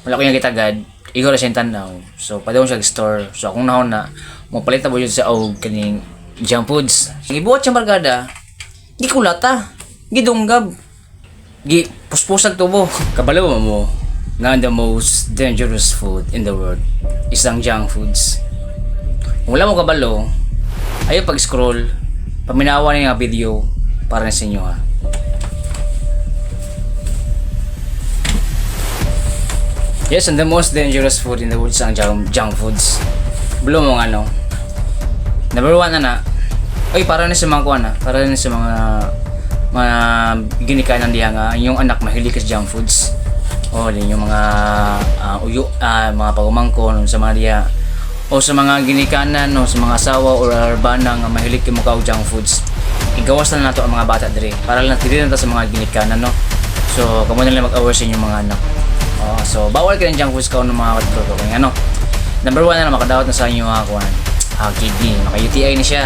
Wala ko yung gitagad. Igo ra siya tanaw. So padung siya store. So akong nahon na mo palit na jud sa og kaning junk foods. Gibuhat siya barkada. Gikulata. Gidunggab. Gi puspusag tubo. Kabalo mo mo nga the most dangerous food in the world is ang junk foods. Kung wala mo kabalo, ayaw pag-scroll, paminawa na yung video para na sa inyo ha. Yes, and the most dangerous food in the world is ang junk foods. Bulo mo nga, no? Number one na na. Ay, para na sa mga kuwan na. Para na sa mga ginikanan diha nga inyong anak mahilig sa junk foods. O, din yung mga uyo, mga pagumangkon sa mga diha. O sa mga ginikanan o sa mga asawa or arbana nga mahilig kay mukha og junk foods. Igawas na nato ang mga bata diri para lang dili na ta sa mga ginikanan, no. So, kamo na lang mag-aware sa inyong mga anak. Oh, so bawal ka ng junk foods kaon ng mga katroto kay ano. Number one na makadawat na sa inyo mga kuan. Kidney, maka UTI na siya.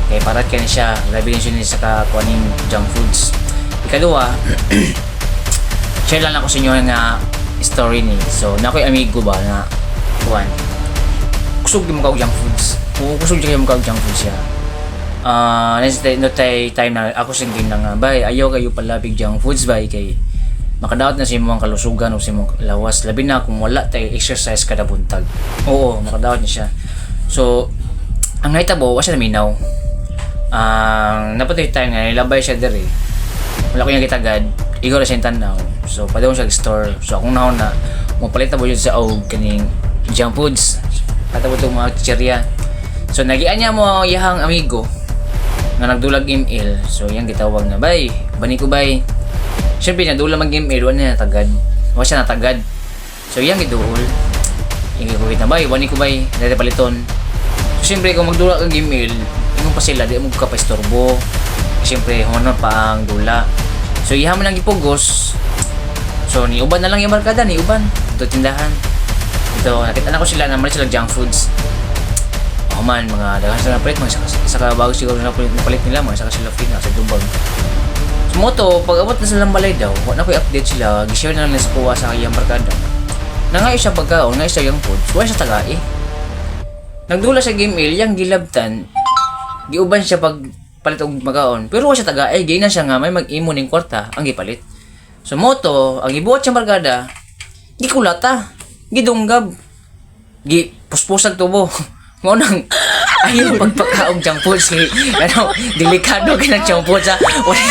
Kay parat kay na siya, grabe din siya ni sa kakuaning junk foods. Ikaduha, share lang ako sa inyo nga story ni. So, na ako'y amigo ba na kuan. Kusog di mo ka og junk foods. Oo, kusog di mo ka og junk foods siya. Next no tay time na ako singking na nga, bay, ayaw kayo palabig junk foods bay kay makadawat na sa imong kalusugan o sa imong lawas, labi na kung wala tayo exercise kada buntag. Oo, makadawat na siya. So ang nahitabo, wa siya naminaw. Ang napatay time nga nilabay siya diri, wala ko yung gitagad. Igo ra siya tanaw. So padung siya store. So akong nahon na mo palit na jud sa og kaning junk foods, patabo tong mga chichirya. So nagian niya mo ang iyahang amigo nga nagdulag ML. So yang gitawag na, "Bay, bani ko bay." Siyempre nadula mag ML, wala na natagad. Wa siya natagad. So yang giduol. Yang gikuhit na, "Bay, bani ko bay, dali paliton." So siyempre kung magdula kag ML, ingon pa sila di mo ka pa istorbo. Siyempre honor pa ang dula. So iha mo nang gipugos. So ni uban na lang yung barkada, ni uban. Ito tindahan. Ito nakita na ko sila na sila junk foods. Ako man, mga daghan sila napalit, mga isa ka bago siguro na napalit nila, mga isa ka sila free na sa dubag. So mo to, pag abot na silang balay daw, wala na ko i-update sila, gi-share na lang sa kuha sa iyang barkada. Nangayo siya pagkaon, ngayo siya yung food, wala siya tagai. Nagdula sa game il, yang gilabtan, giuban siya pag palit og magaon. Pero wala siya tagai, giinan siya nga may mag-imo ning kwarta ang gipalit. So mo to, ang gibuhat siyang barkada, gikulata, gidunggab, gi puspusag tubo. Mo nang ayaw pagpakaog junk foods kay ano, delikado kay ng junk foods ha. Wala